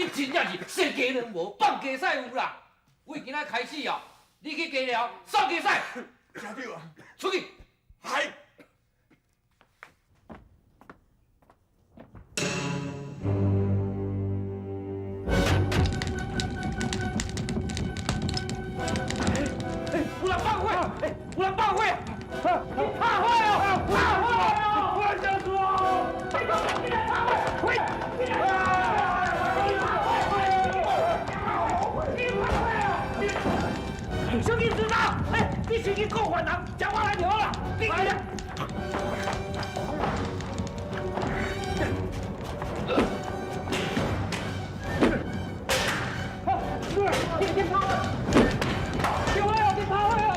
你真正是生鸡卵无，放鸡屎有啦。为今仔开始哦，你去鸡寮扫鸡屎。真对啊！出去。系。有人放火！哎，有人放火！你拍火哦！拍火哦！我相说，你讲你来拍火，快！你来你拍火哦！小金知道，哎，你先去告犯人，叫我来就好啦。你来啦。好，你你拍火，救火哦！你拍火哦！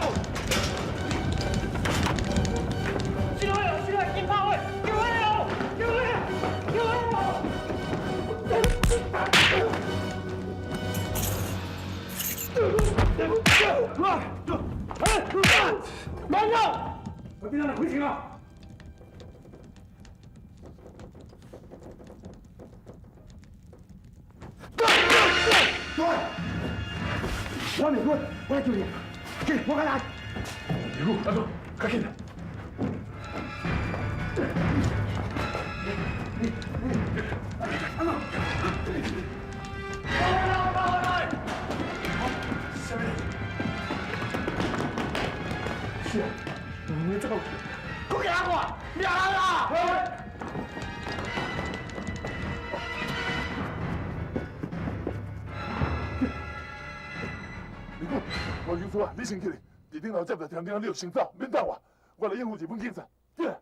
救火哦！救火！紧拍火！救火哦！救火！救火哦！慢走！我别让他回去啊！对，我未滚，我来救你。去，我来。李姑，阿叔，快进来。阿妈，什么？是啊，我走。快给我，掠人啦！李姑，我求出啊，你先起来，伫顶头接着天顶，你就先走，免等我，我来应付日本警察。起来。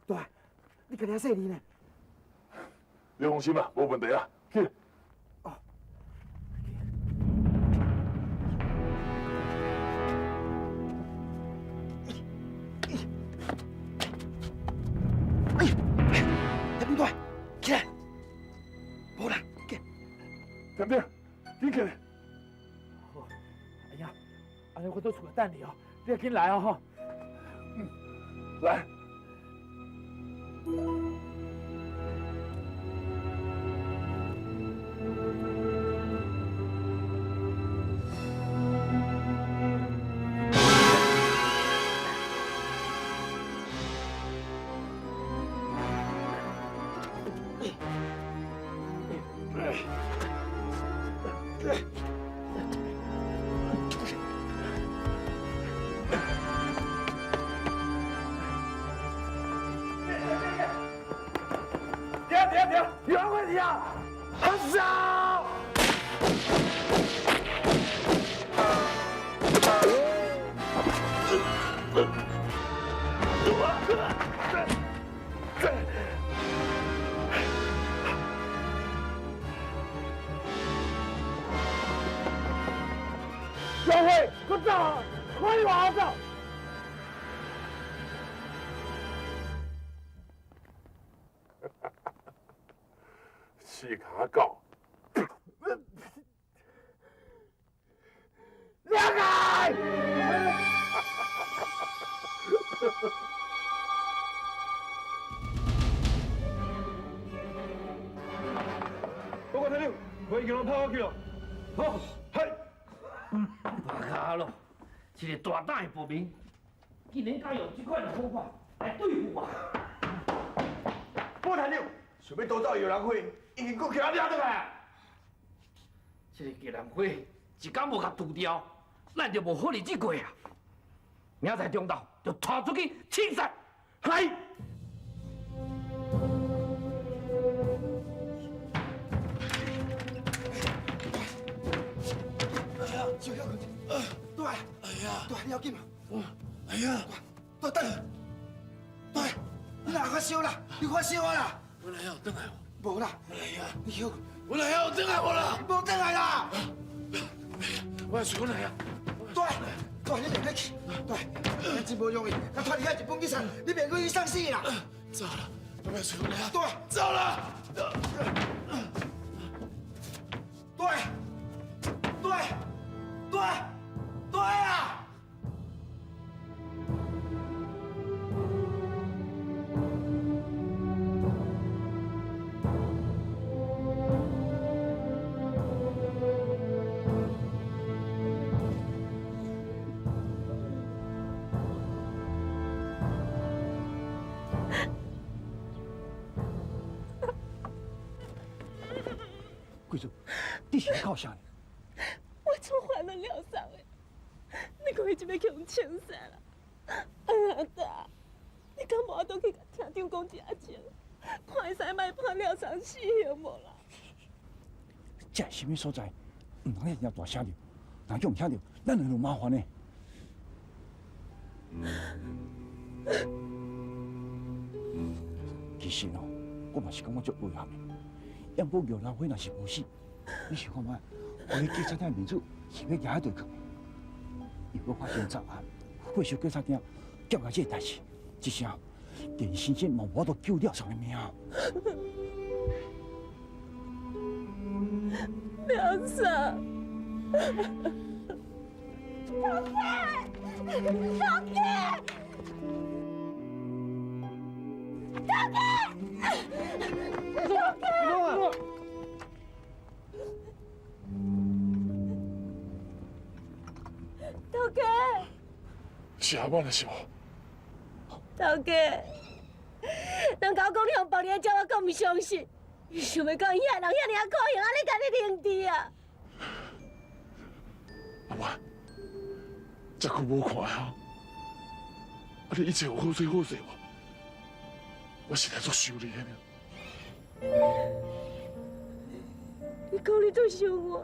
大，你家己细腻呢？你放心啦，无问题啊，起来。哦。哎，天大，起来。无啦，起。天顶，紧起来。哎呀，按呢我伫厝内等你哦，你紧来哦吼。嗯，来。停停停！有问题啊！很少。小慧，快走！快往走！四跤狗，两个。报告团长，我已经拢拍好去了。好，系。巴卡咯，这个大胆的暴民，竟然敢用这款的方法来对付我。报团长，想欲逃走的游人会已经阁予掠转来。这个吉兰花一工无共除掉，咱就无好日子过啊！明仔载中昼就带出去清杀。系。对，哎呀，对，你要紧吗？哎呀，对，等下，对，你哪发烧啦？你发烧啊啦？我来要转来无？无啦。我来呀。你休。我来要转来无啦？无转来啦。我来随我来啊。对，对，你袂去。对，咱真无容易，咱脱离遐日本警察，你袂去送死啦。走了，我来随我来啊。对，走了。对，对，对，对啊！贵子，你是咧哭啥呢？我足烦恼了啥的，你讲伊这欲去予枪杀啦！阿达，你敢无法度去共厅长讲一下情，看会使莫判了桑死刑无啦？这是啥物所在？毋通遐尔大声著，若叫人听著，咱两个就麻烦呢。其实哦，我嘛是感觉足遗憾的。毋过玉兰花若是无死，你想看觅，予彼警察厅的面子是欲举佗去？又阁发生诈案，废收警察厅交代这个代志，这声连先生嘛无法度救了桑的命。了桑，头家，头家，头家，头家，头家，是阿满的是无？头家，人甲我讲你予绑伫遮，我阁毋相信。想袂到遐人遐尔仔可用，按呢共你凌迟啊！阿满，遮久无看啊，啊你一切有好势好势无？我实在足想你的呢。你讲你足想我，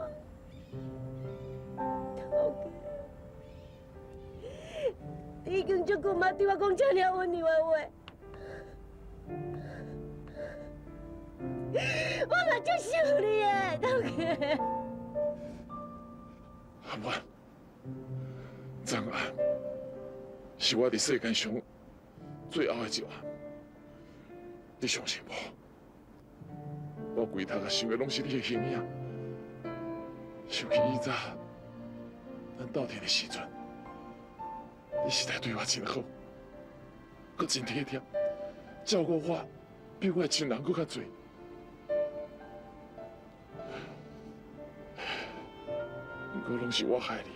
头家，你已经足久嘛对我讲遮尔温柔的话。我嘛足想你的，头家。阿满，昨暗是我伫世间上最后的一晚，你相信无？我规头壳想的拢是你的形影，想起以早咱斗阵的时阵，你实在对我真好，阁真体贴，照顾我比我的亲人阁较济。不过拢是我害你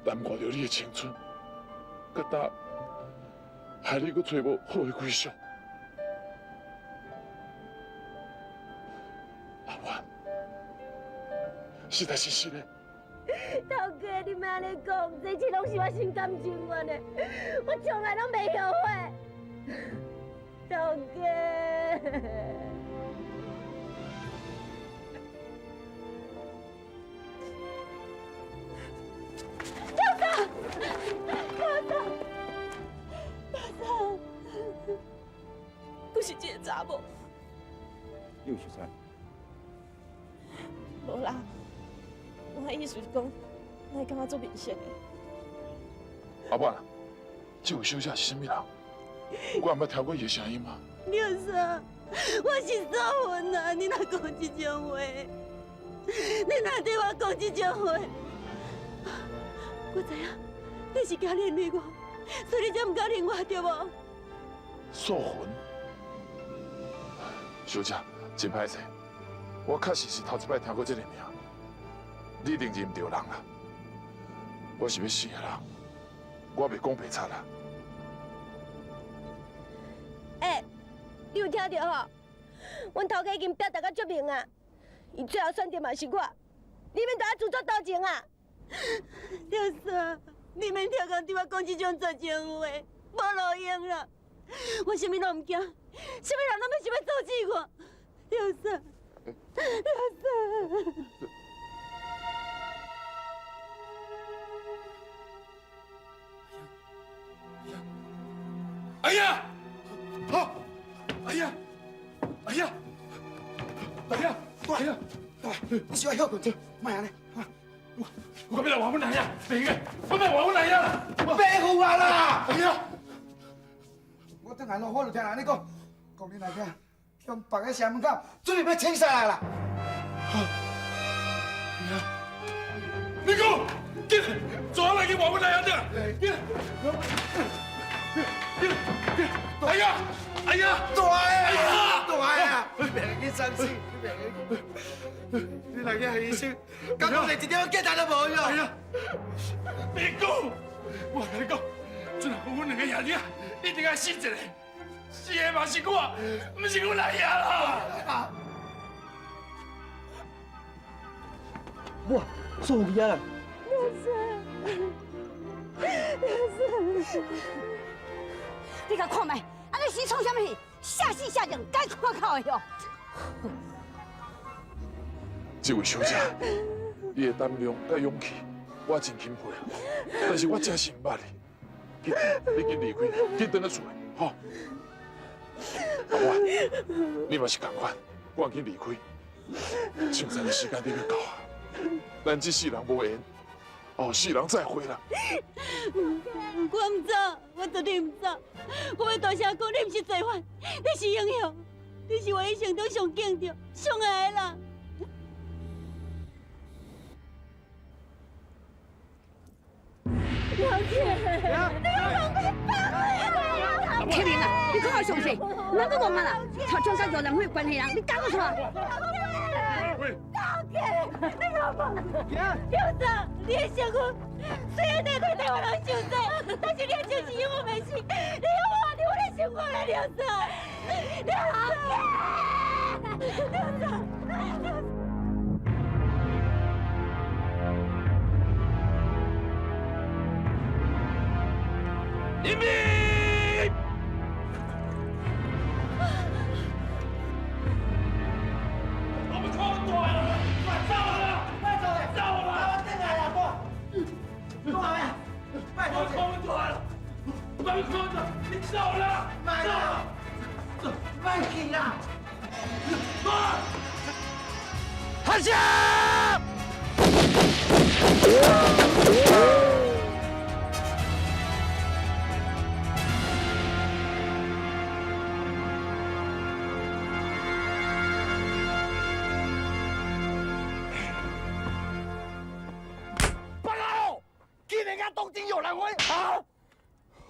的，耽误著你的青春，阁搭害你阁揣无好的归宿。阿婉，实在是实的。头家，你莫按呢讲，这一切拢是我心甘情愿的，我从来拢袂后悔。头家。大嫂，大嫂，大嫂，阁是这个查某。你有熟似？无啦，我的意思是讲，我会感觉足面熟的。阿婉，这位小姐是啥物人？我毋捌听过伊的声音啊。廖嫂，我是素云啊！你若讲这种话，你若对我讲这种话，我知影你是惊连累我，所以你才毋敢认我，对无？素云，小姐，真歹势，我确实是头一摆听过这个名。你一定认毋著人啦。我是欲死的人，我袂讲白贼啦。欸，你有听著吼？阮头家已经表达甲足明啊，伊最后选择嘛是我，你免对我自作多情啊！廖嫂，你免跳工对我讲这种绝情话，无路用啦！我啥物拢毋惊，啥物人拢欲想欲阻止我。廖嫂，廖嫂。哎呀！好！哎呀！哎呀！哎呀！大，大，你小可歇困者，莫按呢，哈。我欲来换阮阿兄，别个，我欲来换阮阿兄啦！别胡话啦！哎呀！我转来路，我就听人按呢讲，讲恁阿囝向别个城门口准备欲枪杀来啦！哎呀！你讲，紧，抓来去换阮阿兄转来，紧！哎呀！哎呀！大啊！大啊！你别去伤心，你别去。你来去医生，敢讲连一点仔价值都无哟。哎呀！别讲，我共你讲，阵若无阮两个兄弟，一定爱死一个，死的嘛是我，毋是阮阿爷啦。哇，做去啊啦！廖生，你共看觅，按呢是创啥物戏？下死下贱，该看口的哟！这位小姐，你的胆量佮勇气，我真钦佩啊！但是我真是毋捌你，紧，你紧离开，紧转来厝内，吼！阿我，你嘛是仝款，赶紧离开。枪战的时间伫欲到啊，咱这世人无缘，后世人再会啦。我毋走，我绝对毋走。我欲大声讲，你毋是罪犯，你是英雄，你是我一生中上敬重、上爱的人。老姐，你放开启明啊，你看好详细，毋通阁戆啊啦！朝张甲玉兰花关系人，你敢阁出来？老姐，你给我放！刘总，你的身份虽然对台湾人受罪，但是你的精神永远袂死，你永远活伫我的心肝内，刘总，刘总，刘总。林明，我们看大了，快走了，快走了，走了，我转来啦，哥，讲啥物？拜托，我看大了，我们看大，你走了，别啦，别去啦，发射！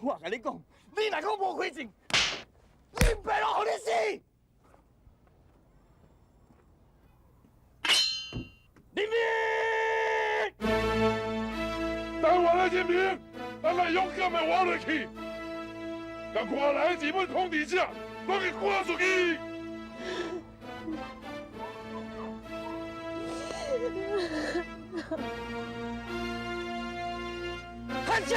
我共你讲，你若阁无开枪，恁爸拢予你死！林明，台湾的人民，咱来勇敢的活落去，共外来的日本统治者拢给赶出去！发射！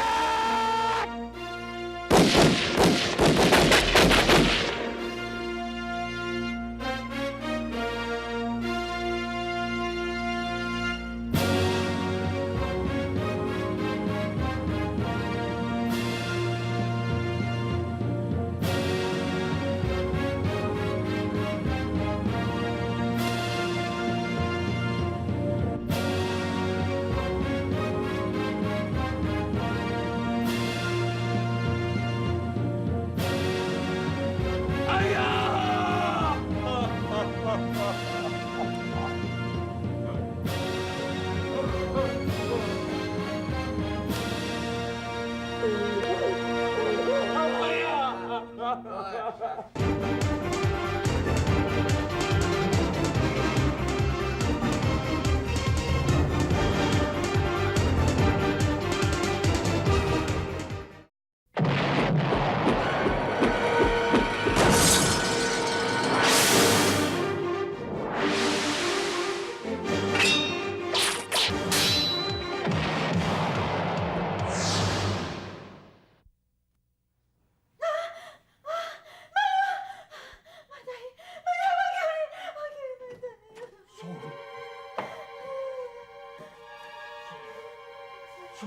素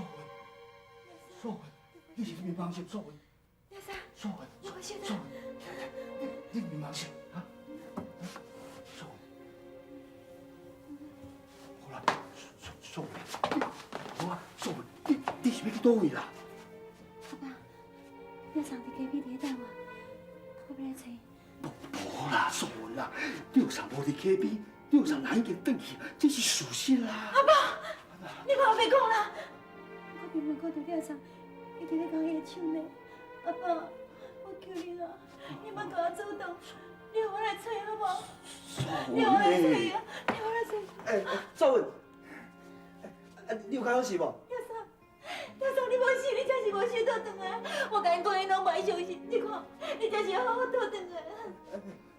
文，素文，素文，你你忙啥啊？素文，好啦，素文，好啊，素文，你是欲去佗位啦？阿爸，你送伫街边伫咧等我，我欲来揣伊。无啦，素文啦，你有送无伫街边，你有送人已经转去，这是事实啦。阿爸，你莫白讲啦，我明明看著你送。伊伫咧牵伊的手呢，阿爸，我求你啦，你莫共我阻挡，你予我来揣好无？你予我来揣啊，你予我来揣。欸，素文，你有较好势无？阿嫂，阿嫂，你无事，你真是无事倒转来。我共𪜶讲，𪜶拢袂相信。你看，你真是好好倒转来。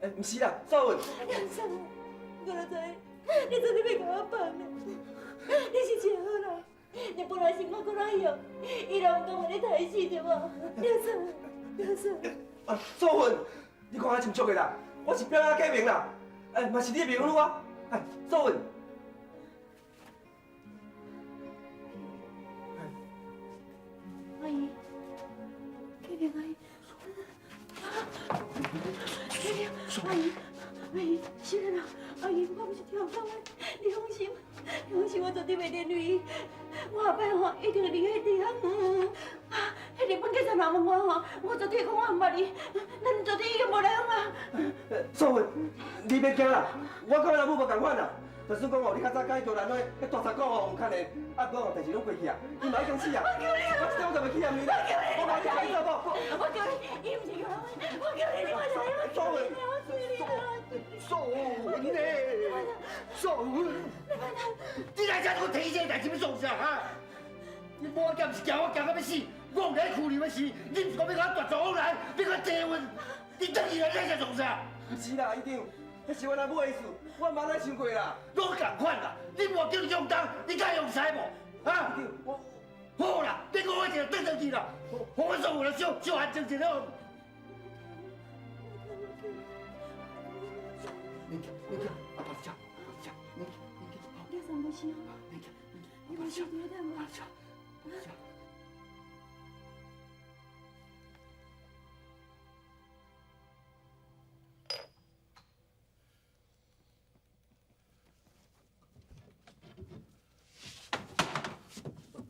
欸，毋是啦，素文。阿嫂，我就知你绝对袂共我放的。你是一个好人，你本来是我阁怎用，伊人讲我咧杀死对无？刘嫂，刘嫂。啊，素芬，你看我清楚的啦，我是表仔假名啦，哎，嘛是你的朋友啊，哎，素芬。阿姨，假名阿姨，假名阿姨，阿姨，是啦，阿姨，我毋是听讲的，你放心，你放心，我绝对袂连累伊。我后摆吼一定会离彼地较远远。啊，彼日本警察若问我吼，我绝对讲我毋捌伊，咱绝对已经无来往啊。素芬，你别惊啦，我佮阮阿母无仝款啦。就算讲哦，你较早佮伊叫兰花，彼大杂股哦有牵连，啊，不过哦，代志拢过去啊，伊嘛已经死啊。我求你，我这点我就袂去嫌伊啦。我求你，我求你，伊毋是叫兰花，我求你，你莫来，我求你，我求你啊！素芬呢？素芬，你来遮阁提这个代志欲创啥哈？你无剑是惊我惊到欲死，我有来屈你欲死，你毋是讲欲共我大做往来，欲共我坐稳，你转去来这遮创啥？毋是啦，院长，彼是阮阿母的意思，我毋捌来想过啦。拢仝款啦，你无叫用东，你敢用西无？啊？我好啦，你讲我一个转转去啦，予阮素芬来小小安静一下好。免惊，免惊，阿爸伫遮，阿爸伫遮，免惊，免惊，你啥无事哦？免惊，你无事伫遐无？阿爸伫遮，阿爸伫遮。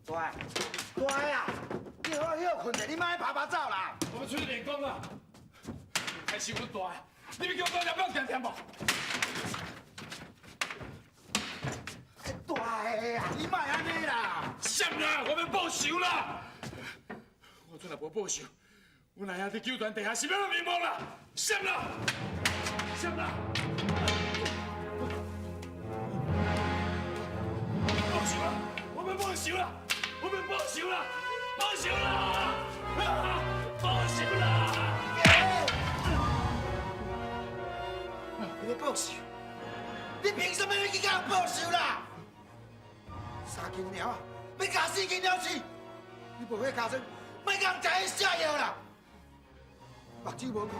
大大啊！你好好歇睏者，你莫拍拍走啦！我欲出去练功啦，开始阮大，你欲叫我讲两听听无？大啊！你莫按呢啦！啥啦？我欲报仇啦！我阵若无报仇，阮阿兄伫球团地下是欲怎面目啦？啥啦？啥啦？报仇啦！我欲报仇啦！我欲报仇啦！报仇啦！报仇啦！你欲报仇？你凭什么欲去共人报仇啦？三斤猫仔，欲共四斤鸟饲，你无彼尻川，莫共人食彼泻药啦！目睭无看，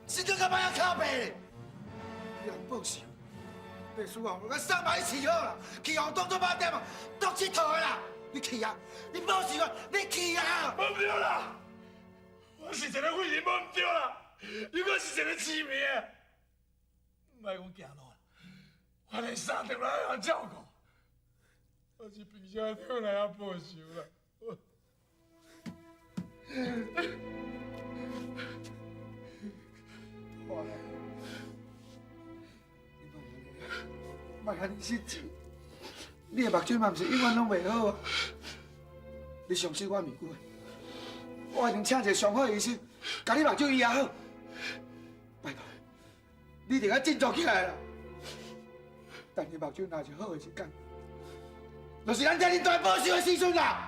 心脏阁歹仔敲白咧。你若报仇，律师哦，我送嘛去饲好啦，去予当做肉店啊，当𨑨迌的啦！你去啊！你报仇啊！你去啊！无毋对啦，我是一个废人，无毋对啦。犹阁是一个痴迷的，莫讲行路，我连三顿来人照顾，我是凭啥替来遐报仇啦？我，你莫按呢，莫按呢失志。你的目睭嘛，毋是永远拢袂好啊！你相信我物句，我一定请一个上好的医生，共你目睭医好。拜托，你一定爱振作起来啦！等你目睭若是好的一天，就是咱替恁大报仇的时阵啦！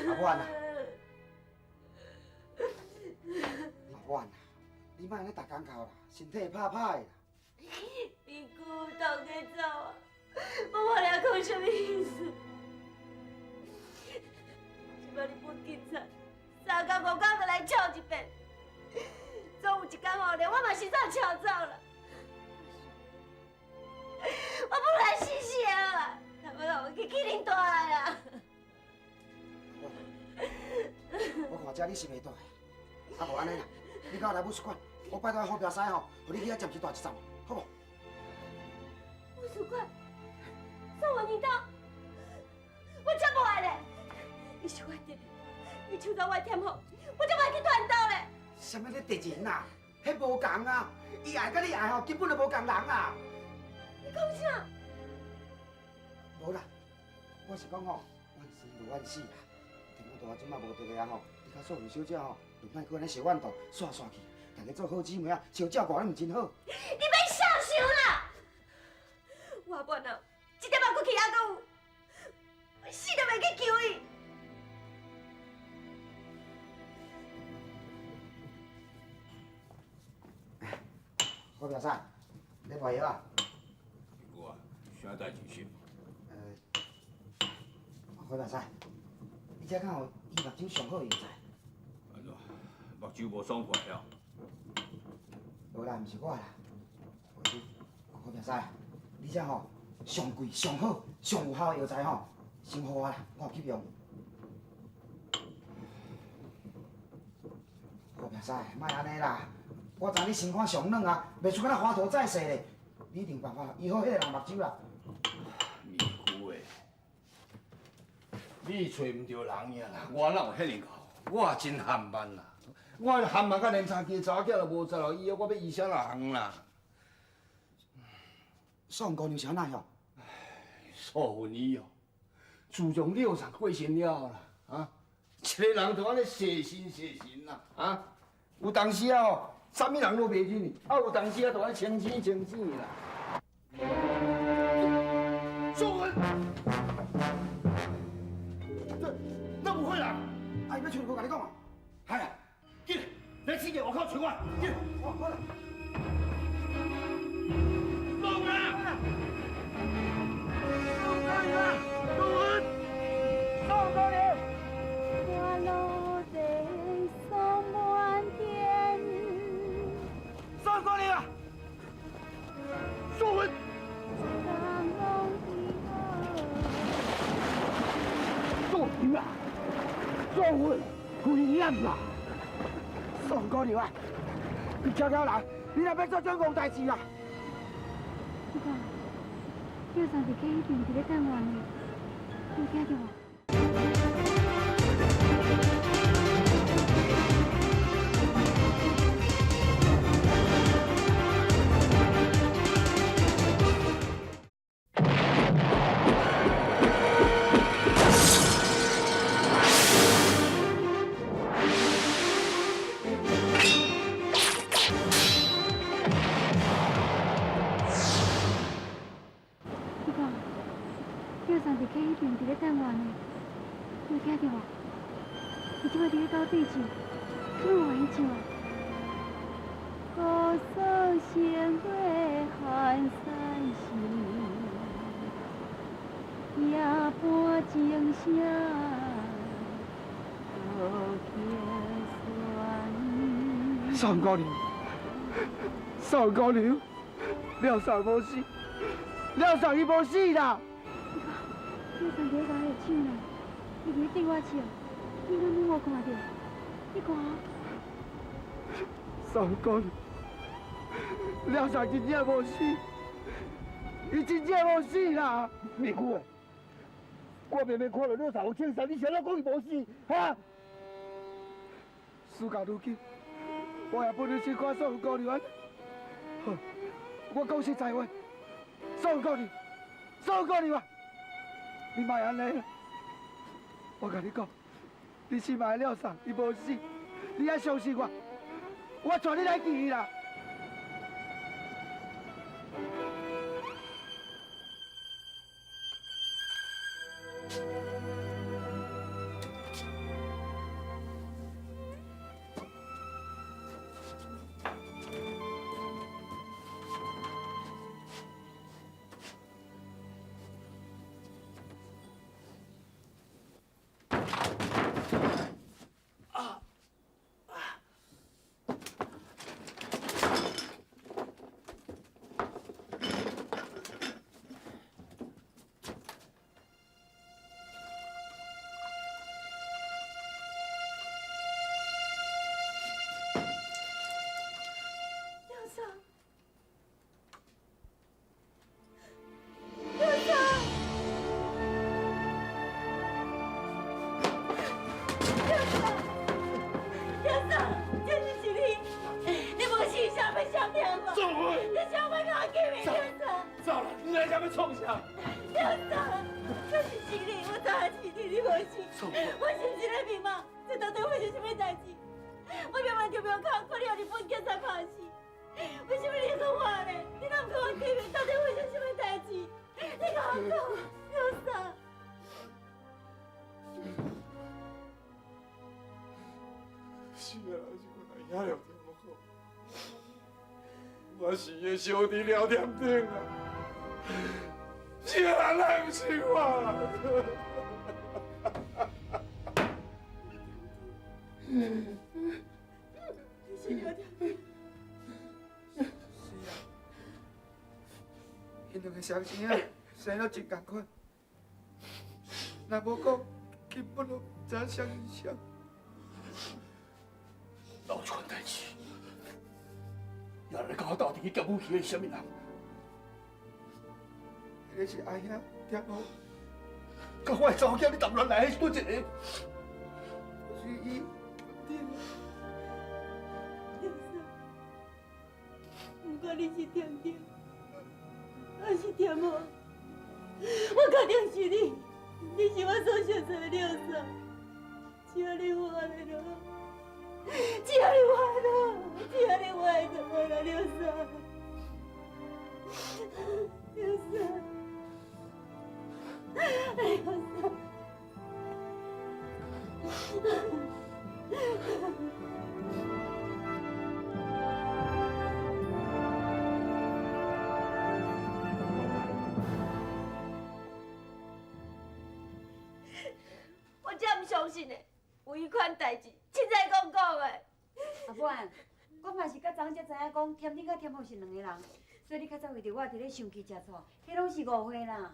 阿婉啊，阿婉啊，你莫按呢逐工哭啦，身体会拍歹啦。美姑，头家走啊，我无了讲啥物意思？这摆日本警察三工五工就来抄一遍，总有一天吼，连我嘛实在抄走了。我本来死死啊，他们让我去去恁大的啦。我看这你是袂大的，啊无按呢啦，你佮我来武术馆，我拜托好表师吼，予你去遐暂时住一阵，好无？武术馆，送我你到，我才无爱咧！伊是我敌人，伊抢走我的天赋，我才无爱去传道咧。啥物咧敌人啊？彼无仝啊！伊爱佮你爱吼，根本就无仝人啦。你讲啥？无啦，我是讲吼，万事如万死啦。大这马无敌个啊吼，你佮素芬小姐吼，就莫阁按呢相怨妒，煞煞去。大家做好姊妹啊，相照顾，毋真好。你免笑想啦！我阿伯啊，一点仔骨气犹阁有，我死都袂去求伊。好表嫂，你卖药啊？我啊，啥代志是？好表嫂，你这敢有医目睭上好的药材？按怎？目睭无爽快哦？无啦，毋是我啦。好表嫂，你这吼上贵、上好、上有效的药材吼，先予我啦，我有去用。好表嫂，莫按呢啦。我知你身躯上软啊，袂出敢若华佗再世咧。你一定有办法医好彼个人目睭啦。面具的，你揣毋著人呀啦，我哪有遐尔厚？我真含慢啦，我含慢甲连三更查某囝都无在咯，以后我欲医啥人啦？宋姑娘是按怎样？素芬伊哦，自从廖送过身了后啦，啊，一个人就按呢谢神谢神啦，啊，有当时啊吼。啥物人拢袂认你，啊有当时啊，就按清醒清醒啦。宋文，这那不会啦，啊，伊欲出来，我共你讲啊。哎呀，紧，来起个外口找我，紧，我来。宋文，宋文，宋文，宋姑娘。我落在送满天。宋姑娘，宋文，宋文啊，宋文，危险啦！宋姑娘啊，你悄悄来，你若欲做这戆代志啊！你看，廖三伫客彼边伫咧等我呢，你有听著无？你看，廖三伫客彼边伫咧等我呢，你有听著无？伊这摆伫咧甲我对唱，这摆换伊唱啊。高锁星月寒山寺，夜半钟声落客船。宋姑娘，宋姑娘，廖送无死，廖送伊无死啦！你看，廖送伫咧共伊唱啦，伊伫咧对我笑，你敢拢无看著？你看。宋姑娘，廖送真正无死，伊真正无死啦！面具的，我明明看著廖送有穿衫，你是按怎讲伊无死？哈？事到如今，我也不忍心看宋姑娘按呢。好，我讲实在话，宋姑娘，宋姑娘啊，你莫按呢啦！我共你讲，你心爱的廖送伊无死，你爱相信我，我带你来见伊啦。创啥？廖总，这是是你，我知影是你，你无死。我是毋是咧迷茫？这到底发生啥物代志？庙口看你予日本警察拍死？为什么你会讲我呢？你若毋共我见面，到底发生什么代志？你共我讲，刘嫂。死的人是阮阿兄廖天福，我是伊的小弟廖添丁啊，死的人哪毋是我？你是廖添丁。是啊，𪜶两个双生仔生了真仝款，若无讲，根本都毋知影谁是谁。哪有这款代志？也来共我斗阵去劫武器的是啥物人？彼个是阿兄添福。佮我的查某囝你谈恋爱，彼是佗一个？是伊。不管你是添丁，还是添福，我确定是你，你是我所相信的六嫂。只要你活的就好，只要你活的，只要你活就好了，六嫂，六嫂，六嫂。我才毋相信呢，有彼款代志，凊彩讲讲的。阿婉，我嘛是较早才知影讲，添丁佮添福是两个人，所以你较早为著我伫咧生气食醋，彼拢是误会啦。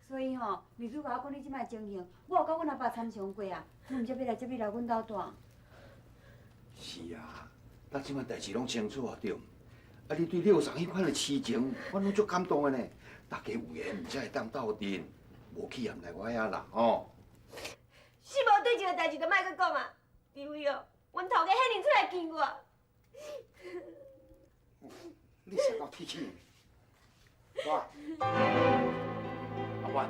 所以吼，秘书共我讲你这摆情形，我有共阮阿爸参详过啊，阮毋才欲来接你来阮兜住。是啊，咱这摆代志拢清楚啊，对毋？啊，你对六嫂彼款的痴情，我拢足感动的呢。大家有缘才会当斗阵，无去也毋来我遐啦，吼。是无对这个代志就莫阁讲啊，除非哦，阮头家显灵出来见我。你啥够铁齿的？我。阿婉。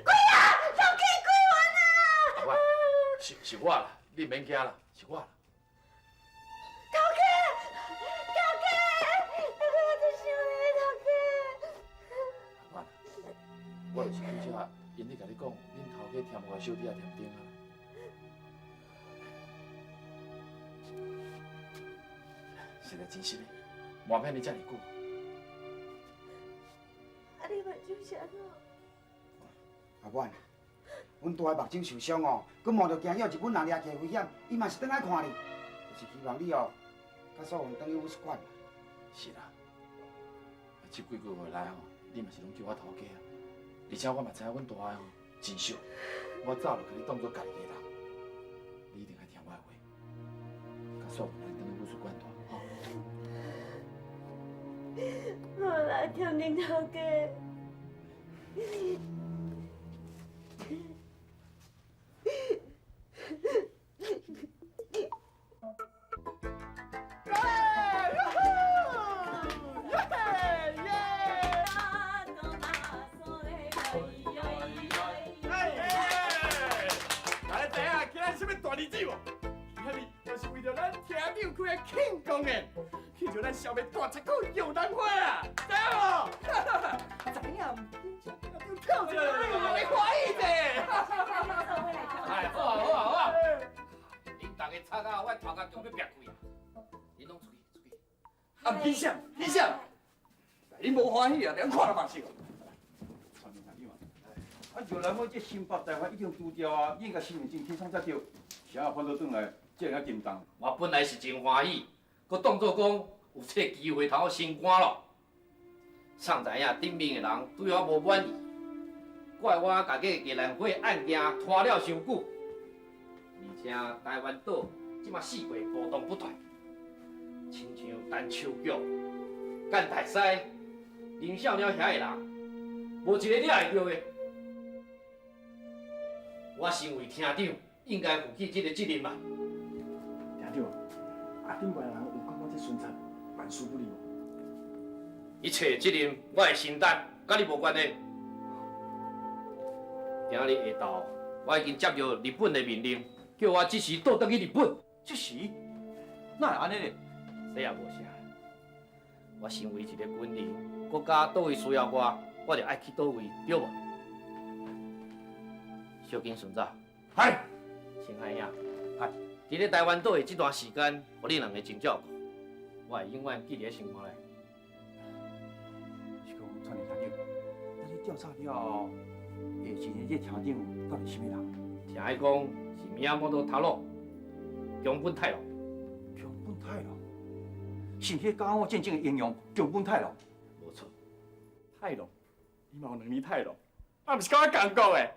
鬼啊！头家归还啊！阿婉，是我啦，你免惊啦，是我啦。头家，头家，头家，我真想你，头家。阿婉，我就是拄才𪜶咧共你讲，恁头家添我小弟仔添丁啊。实在真实的，瞒骗你遮尔久。啊！你目睭是按怎？阿婉，阮大个目睭受伤哦，阁冒著惊予日本人掠去的危险，伊嘛是转来看你，就是希望你哦，佮素云转去武术馆。是啦，这几个月来吼，你嘛是拢叫我头家啊，而且我嘛知影阮大个吼真俗，我早就共你当做家己的人，你一定爱听我的话，佮素云咱转去武术馆住，吼。好啦，听恁头家。大家知影今日啥物大日子无？今日就是为著咱厅长开的庆功宴，庆祝咱消灭大贼股玉兰花啊！知影无？知影毋？跳起来，你欢喜者。哎，好啊好啊好啊！恁逐个吵到我头壳强欲煏开啊！恁拢出去出去。啊，起啥？起啥？恁无欢喜啊？连看都嘛是。啊，玉兰花这新北台湾已经除掉啊，你应该身份证提上才对，啥翻倒转来，这尔沉重。我本来是真欢喜，阁当作讲有这个机会通好升官咯。送知影顶面的人对我无满意，怪我共这个玉兰花案件拖了伤久，而且台湾岛这马四界波动不断，亲像陈秋菊、干大师、林少鸟遐个人，无一个掠会著的。我身为厅长，应该负起这个责任嘛。厅长，啊，顶悬人有感觉这巡查办事不力无？一切责任我会承担，佮你无关系。今仔日下昼，我已經接到日本的命令，叫我即時倒轉去日本。這時？哪會按呢咧？這也無啥。我身為一個軍人，國家佗位需要我，我就愛去佗位，對無？小金孫子，係。青海兄，係。佇咧台灣島的這段時間，予恁兩个真照顧，我會永遠記佇咧心肝內。是講，川廳長，咱去調查了後，下一个這廳長到底是啥物人？聽伊講是宮本太郎，宮本太郎。宮本太郎，是彼個甲我戰爭的英雄宮本太郎。無錯。太郎，你嘛有兩字太郎，啊，毋是佮我仝國的。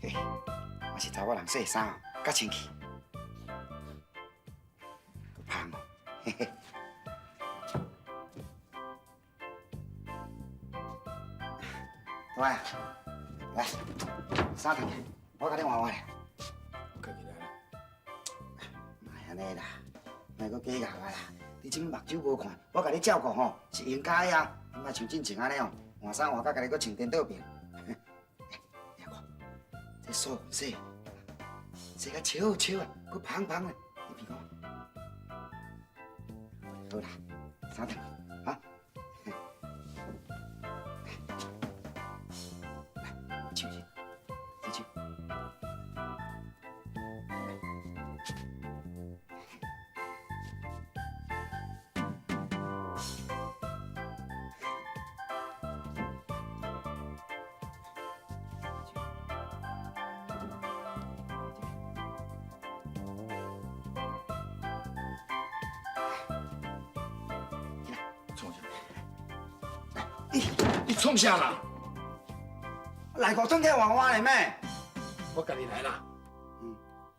嘿，我是查某人洗衫，較清氣，閣芳哦，嘿嘿。大啊，來，衫脫去，我共你換換咧。我家己來啦。莫按呢啦，莫閣假共我啦。你這目睭無看，我共你照顧吼是應該啊。你莫像進前按呢哦，換衫換甲家己閣穿顛倒變。你看，這素粉洗，洗甲笑笑啊，閣芳芳的，你鼻看。好啦，衫脫去，哈。來，手先，洗手。你創啥啦？內褲脫起來換換咧咩？我家己來啦。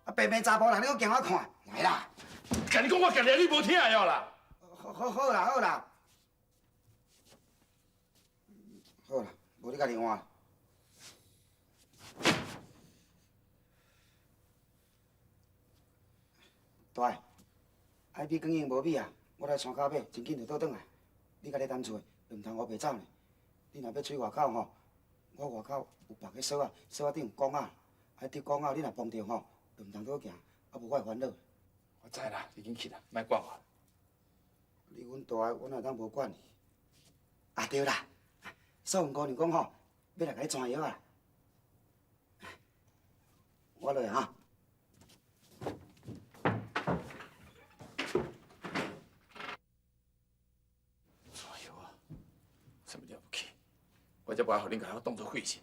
啊，白白查埔人，你閣驚我看？來啦！共你講我家己來，你無聽哦啦。好，好，好啦，好啦，好啦，無你家己換。大，愛米更用無米啊，我來山跤買，真緊就倒轉來。你家己擔厝的，就毋通烏白走呢。你若欲出外口吼，我外口有縛个鎖仔，鎖仔頂有管仔，啊，伫管仔你若碰著吼，就毋通倒行，啊無我會煩惱。我知啦，你緊去啦，莫管我。你阮大的，我哪會當無管你？啊對啦，素雲姑娘講吼，欲來共你轉藥啊。我落哈。轉藥啊，啥物了不起？我才無愛予恁共我當作廢人。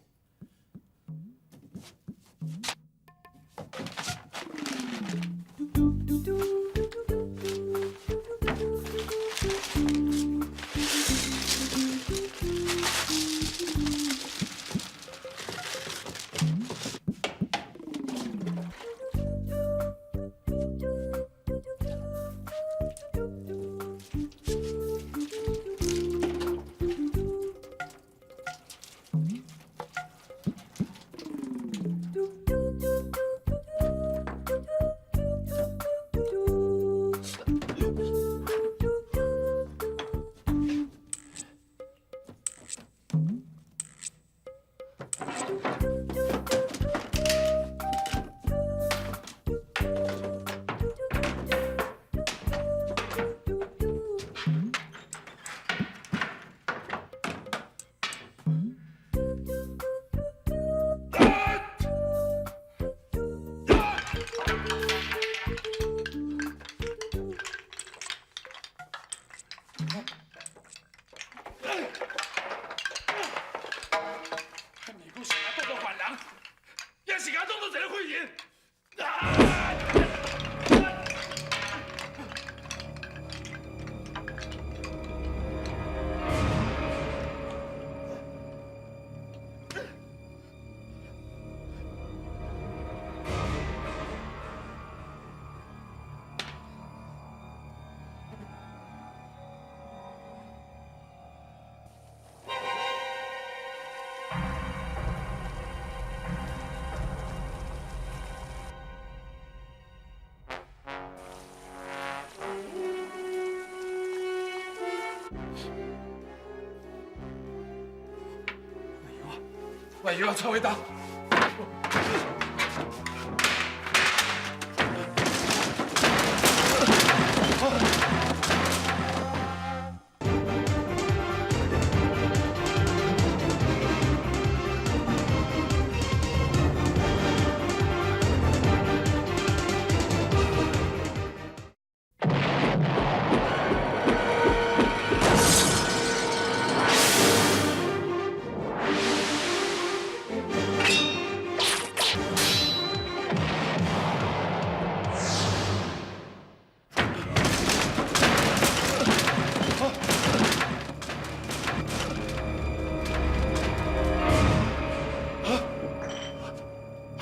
我药啊，臭味打。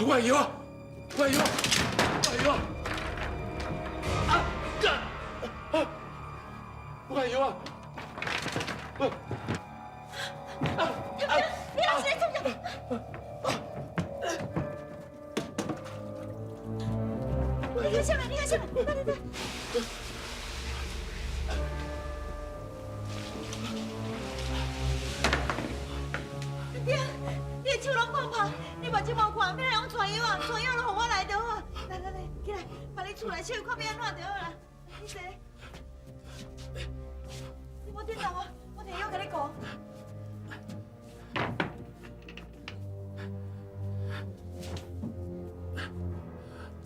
我的药啊！我的药！我的药啊！啊！我的药啊！啊！你老是咧创啥？你看啥物？你看啥物？来来来！爹，你的手拢破破，你目睭无看，欲来用带药啊？带药拢予我来就好。来来来，起来，放你厝内手看欲按怎就好啦。你坐，你莫紧张哦，我提药共你顾。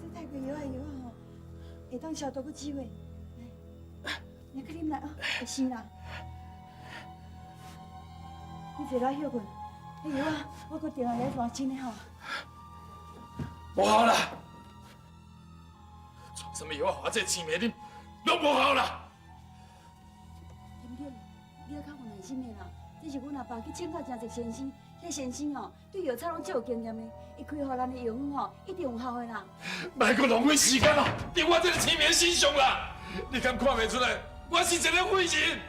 这泰国药的药吼，会当消毒阁止血。来，你去啉来啊，会生啦。你坐落休困。迄药啊，我阁定来来换新的吼。无效啦！创啥物药啊？予我这青梅啉，拢无效啦！田长，你爱较有耐心的啦。这是阮阿爸去请教真济先生，彼先生吼对药草拢足有经验的，伊开予咱的药方吼一定有效的啦。莫阁浪费时间啦，伫我这个青梅身上啦！你敢看袂出来，我是一个废人？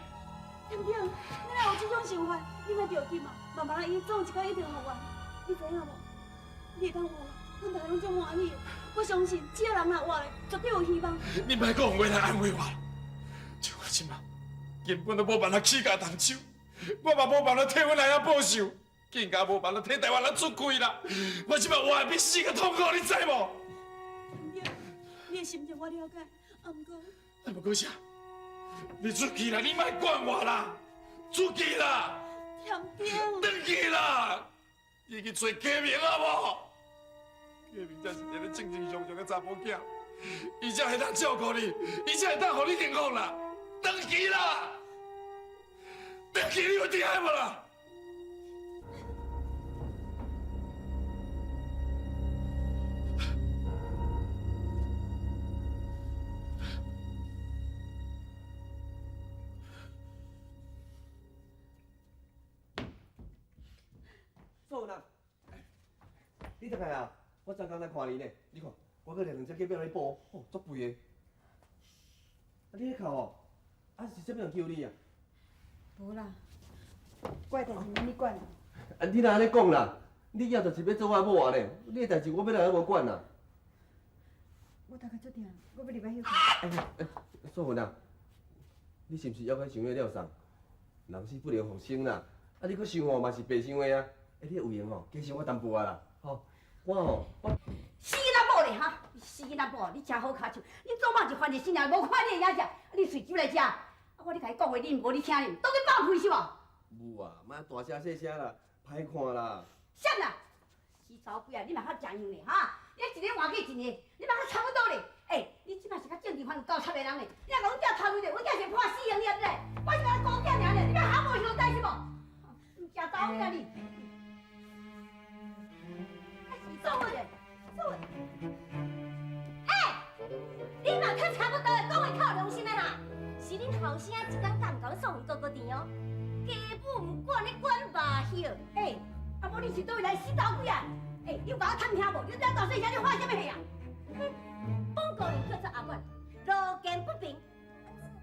田长，你哪有这种想法？你莫着急嘛，慢慢伊总有一天一定会完。你知影无？你会当活，阮大家拢足欢喜的。我相信，只要人若活咧，绝对有希望。你莫阁用话来安慰我，像我这马根本都无办法起家动手，我嘛无办法替阮阿爷报仇，更加无办法替台湾人出气啦。我这马活得比死阁痛苦，你知无？你的心情我了解，啊，毋过，啊，毋过啥？你出去啦！你莫管我啦！出去啦！田长，转去啦！你去找家明好无？家明才是一个正正常常的查某囝，伊才会当照顾你，伊才会当予你幸福啦！转去啦！转去，你有听无啦？素云啊，你转来啊？我昨昏来看你呢。你看，我阁掠两只鸡仔来补，哦，足肥的。啊，你咧哭哦？啊，是啥物人求你啊？无啦，我的代志免你管啦。啊，你若按呢讲啦，你以后就是欲做我某啊呢？你的代志我欲来拢无管啦。我头壳足疼，我欲入来休困。哎，素云啊，你是毋是犹阁想彼了送？人死不能复生啦，啊，你阁想吼嘛是白想的啊。哎，你有闲吼，加想我淡薄仔啦，吼，我吼，我死囡仔某咧哈，死囡仔某，你真好跤手，恁祖妈是番日新娘，无看你的影子，你喙酒来食，啊，我咧共伊讲话，你无咧听哩，当咧放屁是无？无啊，莫大声细声啦，歹看啦。啥啦？死查某鬼啊，你嘛较正样咧哈？你一个换去一个，你嘛较差不多咧。欸，你这摆是佮政治犯有交叉的人咧，你若共阮囝拖开咧，阮囝是判死刑，你知毋知？我是共孤囝尔咧，你欲喊无相待是无？毋食查某囝你。做做，欸，你嘛较差不多，讲话较有良心的哈。是恁后生一工敢毋共送回哥哥甜哦？家母毋管，你管肉叶。欸，啊无你是佗位来死查某鬼啊？欸，你有共我探听无？你这大细声，你发啥物火啊？哼，本高人叫做阿管，路见不平，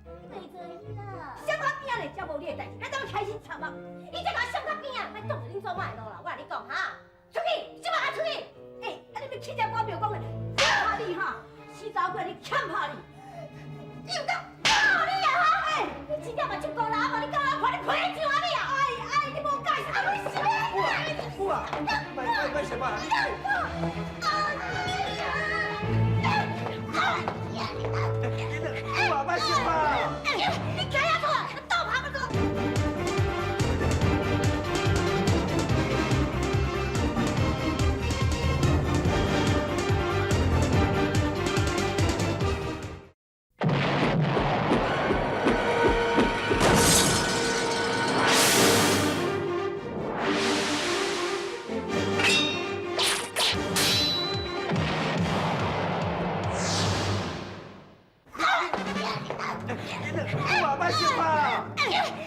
你袂做去啦。闪较边咧，才无你的代志，咱当开始插啊！你才共我闪较边啊，莫挡著恁祖妈的路啦！我共你讲哈，出去，这马出去！欸，啊你欲气这我庙讲的，欠拍你哈，死查某鬼，你欠拍你，你有敢打你啊哈？欸，你真正嘛足够啦，啊无你敢我看你皮上啊你啊！哎哎，你无介意啊？你是母啊，母啊，爸，莫莫莫相拍！你爸莫相拍！你起遐出来，倒拍个！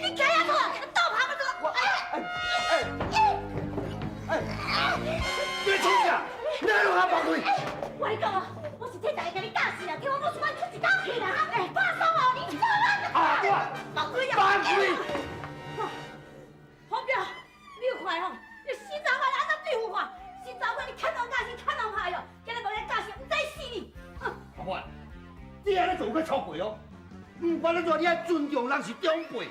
你起遐出来，倒拍个！你创啥？你还拢遐放开？我跟你讲啊，我是替大家你教死啊，叫我母出出一口气啦！哎，放松哦，你做啦！啊对啊，放开啊！放开！黄彪，你有看吼？你新查某安怎对付我？新查某你牵人教死，牵人拍哟，今日无来教死，毋知死你！阿妹，你按呢做有较超过哦。不管怎，你爱尊重人是长辈。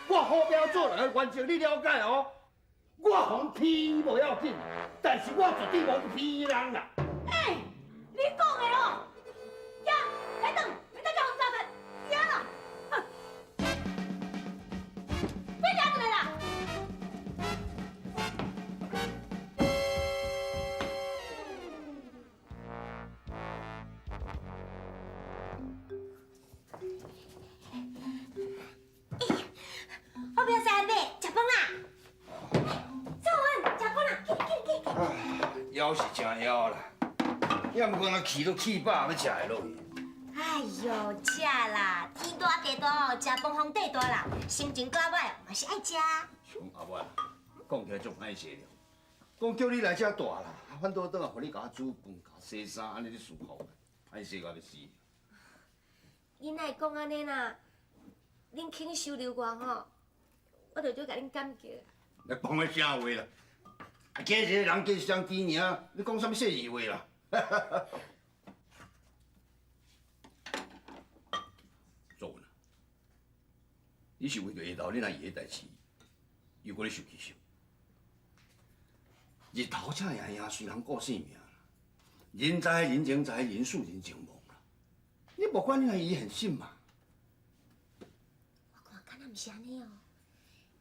我好标做人的原则，你了解哦。我予人骗无要紧，但是我绝对无去骗人啦。欸，你讲的哦，呀，来等，你等叫红炸弹，呀啦，哼，别抓出来啦！好表三伯，食饭啦！做文，食饭啦！去去去去！枵是真枵啦，也毋过若气都气饱，欲食会落去。哎呦，食啦，天大地大哦，食饭风地大啦，心情阁较歹，嘛是爱食。阿妹，讲起来足歹势了，讲叫你来遮住啦，反倒转来，予你共我煮饭、共洗衫，按呢咧舒服，歹势到欲死。你哪会讲按呢啦？恁肯收留我吼，我就足共恁感激。你讲的啥话啦？加一个人加一张甜尔，你讲啥物细腻话啦？做文啊，你是为著下昼恁阿姨的代志，又阁咧受气受？日头赤炎炎，随人顾性命啦。人知人情知，人事人情忘啦。你无管恁阿姨现心嘛？我看敢若毋是按呢哦，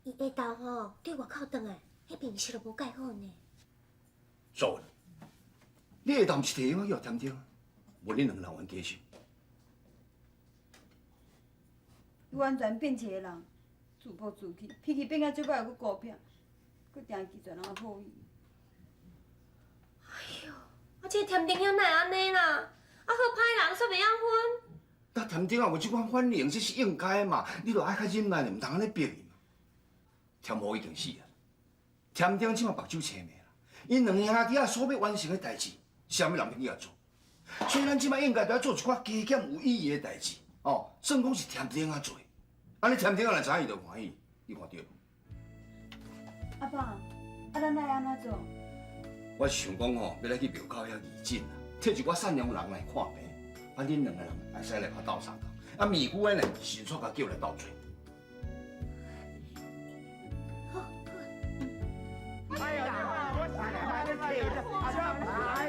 伊下昼吼对外口转来，彼面色都无改好呢。做文，你下昼毋是提我去添丁，无恁两个人冤家是？伊完全变一个人，自暴自弃，脾气变甲足歹，又阁孤僻，阁定拒绝人的好意。哎呦，啊这个添丁兄哪会按呢啦？啊好歹人煞袂晓分。那添丁啊有这款反应，这是应该的嘛。你著爱较忍耐，毋通按呢逼伊嘛。添福已经死啊，添丁这马目睭青眉啦，𪜶两兄弟仔所欲完成的代志，啥物人欲去共做？所以咱这马应该著爱做一寡加减有意义的代志，哦，算讲是添丁仔做的。按呢添丁仔若知影伊就欢喜，你看对无？阿爸，啊咱爱按怎做？我是想讲吼，欲来去庙口遐义诊啊，替一寡善良人来看病，啊，恁两个人会使来共斗相共，啊，米姑呢，迅速共叫来斗做。哎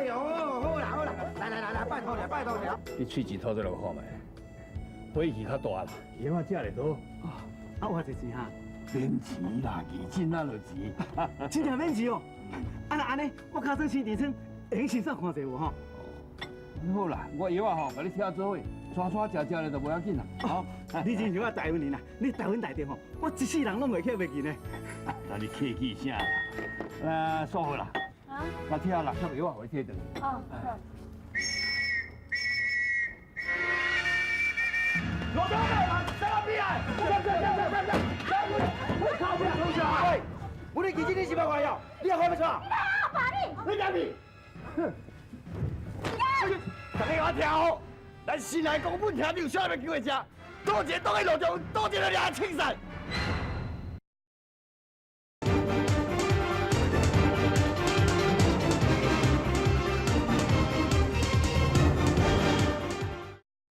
呦，好啦好啦，来来来来，拜托你拜托你。你喙齿吐做落看觅，火气较大啦，药仔食咧好。啊，有偌济钱哈？免钱啦，义诊啊就钱。真正免钱哦。啊若按呢，我尻川生痔疮，会用先生看者无吼？好啦，我药仔吼，共你拆做伙，抓抓食食咧就无要紧啦。好，你真像我大恩人啦，你大恩大德吼，我一世人拢袂记袂记呢。那你客气啥啦？来，素好啦。啊？我拆六粒药仔，予你提转。哦，好。老张来，在那边来！来来来来来来！我靠！我从小，喂，我的基金你是要还哟？你还不出？阿爸你，你干咪？哼！大家给我听好，咱新来公本厅长啥物机会食？倒一个倒去路上，倒一个掠清散。